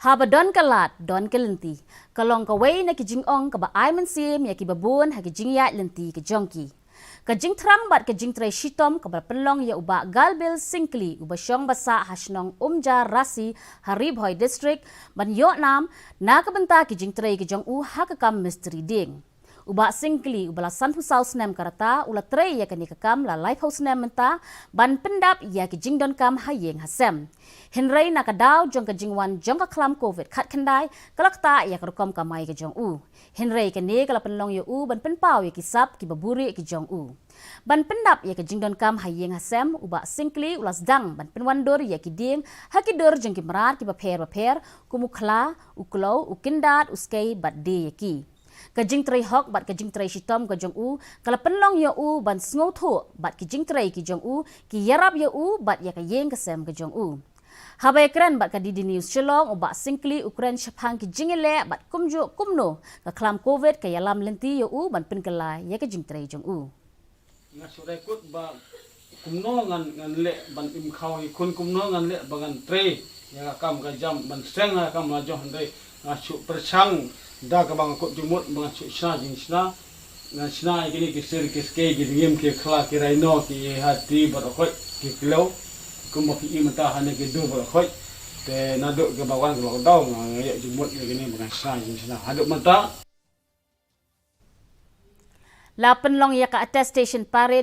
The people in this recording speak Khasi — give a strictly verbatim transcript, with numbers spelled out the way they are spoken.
Haba don ka lad don ka lynti, ka long kawei na ki jingong kaba ai mynsiem ïa kiba bun ha ki jingïaid lynti ka jong ki. Ka jingthrang bad ka jingtrei shitom kaba pynlong ïa u Bah Galbil Syngkli, uba shong basah ha shnong Umjar Rasi ha Ri Bhoi District, ban ïoh nam na ka bynta ki jingtrei ka jong u ha ka kam mistri dieng. U Bah Syngkli, uba la sanphew saw snem ka rta, u la trei ïa kane ka kam la laiphew snem mynta, ban pyndap ïa ki jingdonkam ha ïing ha sem. Hynrei na ka daw jong ka jingwan jong ka khlam Covid khatkhyndai, ka la ktah ïa ka rukom kamai ka jong u. Hynrei kane ka la pynlong ïa u ban pynpaw ïa ki sap kiba buhrieh ki jong u. Ban pyndap ïa ka jingdonkam ha ïing ha sem, u Bah Syngkli u la sdang ban pynwandur ïa ki dieng ha ki dur jong ki mrad kiba pher bapher, kum u khla, u kloi, u kyndad, u skei bad de ïa ki. Ka jingtrei hok bad ka jingtrei shitom ka jong u ka la pynlong ïa u ban sngewthuh bad ki jingtrei ki jong u, ki ïarap ïa u bad ïa ka ïing ka sem ka jong u. Haba ïakren bad ka D D News Shillong, u Bah Syngkli u kren shaphang ki jingïaleh bad kumjuh kumno ka khlam Covid ka ïalam lynti ïa u ban pynkylla ïa ka jingtrei jong u. Nga shu dei kut ba kumno ngan, ngan leh ban im khaw ïa khun, kumno ngan leh ba ngan trei ïa ka kam ka jam ban seng ïa ka kam la jong, hynrei nga shu pyrshang da kaba nga kut jingmut ba ngan shu shna jingshna. Ngan shna ïa kine ki sir ki skei, ki jingim, ki khla, ki rhino, ki hati bad u khoit, ki klew, kumba ki i mynta ha kine ki dur bad u khoit. Te naduh kaba wan ka lockdown nga ïoh jingmut ïa kine ba ngan shna jingshna. Haduh mynta. La pynlong ïa ka attestation parade